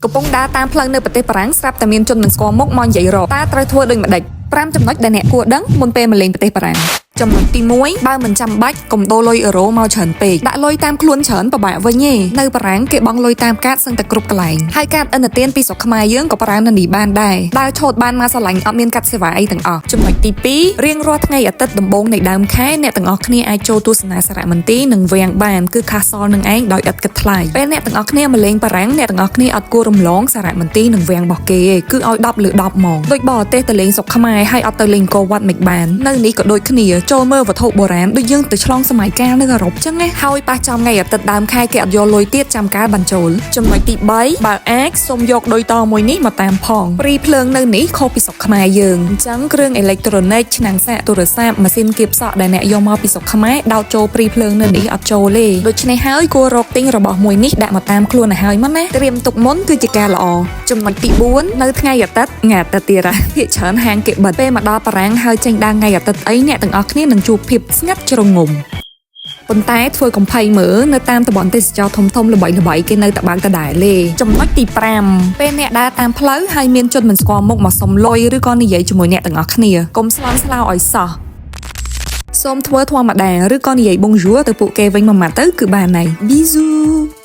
កំពុងដើរតាមផ្លូវនៅប្រទេសបារាំងស្រាប់តែមានជនមិនស្គាល់មុខមកនិយាយរកតើត្រូវធ្វើដូចម្ដេច5ចំណុចដែលអ្នកគួរដឹងមុនពេលមកលេងប្រទេសបារាំងចំណុចទី1បើមិនចាំបាច់កុំដូរលុយអឺរ៉ូមកច្រើនពេកដាក់លុយតាមខ្លួនច្រើនពិបាកវិញទេនៅបារាំងគេបង់លុយតាមកាតសឹងតែគ្រប់កន្លែងហើយកាតឥណទានពីស្រុកខ្មែរយើងក៏ប្រើនៅនេះបានដែរដើរឆូតបានមកស្រឡាញ់អត់មានកាត់សេវាអីទាំងអស់ចំណុចទី2រៀងរាល់ថ្ងៃអាទិត្យដំបូងនៃដើមខែអ្នកទាំងអស់គ្នាអាចចូលទស្សនាសារមន្ទីរនិងវាំងបានគឺ castle នឹងឯងដោយឥតគិតថ្លៃពេលអ្នកទាំងអស់គ្នាមកលេងបារាំងអ្នកទាំងអស់គ្នាអត់គួររំលងសារមន្ទីរនិងវាំងរបស់គេទេគឺឲ្យ10លើ10ហ្មងដូចបរទេសទៅលេងស្រុកខ្មែរហើយអត់ទៅលេងអង្គរវត្តមិនបាននៅនេះក៏ដូចគ្នាចូលមើលវត្ថុបុរាណដូចយើងទៅឆ្លងសម័យកាលនៅអឺរ៉ុបចឹងណាហើយប៉ះចំថ្ងៃអាទិត្យដើមខែគេអត់យកលុយទៀតចាំកាលបានចូលចំណុចទី3បើអាចសូមយកដូចតមួយនេះមកតាមផងព្រីភ្លើងនៅនេះខុសពីស្រុកខ្មែរយើងអញ្ចឹងគ្រឿងអេឡិចត្រូនិកឆ្នាំងសាកទូរស័ព្ទម៉ាស៊ីនគៀបសក់ដែលអ្នកយកមកពីស្រុកខ្មែរដោតចូលព្រីភ្លើងនៅនេះអត់ចូលទេដូច្នេះហើយគួររកទិញរបស់មួយនេះដាក់មកតាមខ្លួនឲ្យហើយមកណាត្រៀមទុកមុនគឺជាការល្អចំណុចទី4នៅថ្ងៃអាទិត្យថ្ងៃអាទិត្យទៀតហ่ะភាគច្រើនហាងគេបិទពេលមកដល់បារាំងហើយចេញដើរថ្ងៃអាទិត្យអីអ្នកទាំងអស់គ្នានឹងជួបភាពស្ងាត់ជ្រងំប៉ុន្តែធ្វើកំភៃមើលនៅតាមតំបន់ទេសចរធំធំល្បីៗគេនៅតែបើកដដែលទេចំណុចទី5ពេលអ្នកដើរតាមផ្លូវហើយមានជនមិនស្គាល់មុខមកសុំលុយឬក៏និយាយជាមួយអ្នកទាំងអស់គ្នាកុំស្លន់ស្លោឲ្យសោះសូមធ្វើធម្មតាឬក៏និយាយ bonjour ទៅពួកគេវិញមួយម៉ាត់ទៅគឺបានហើយ Bisous.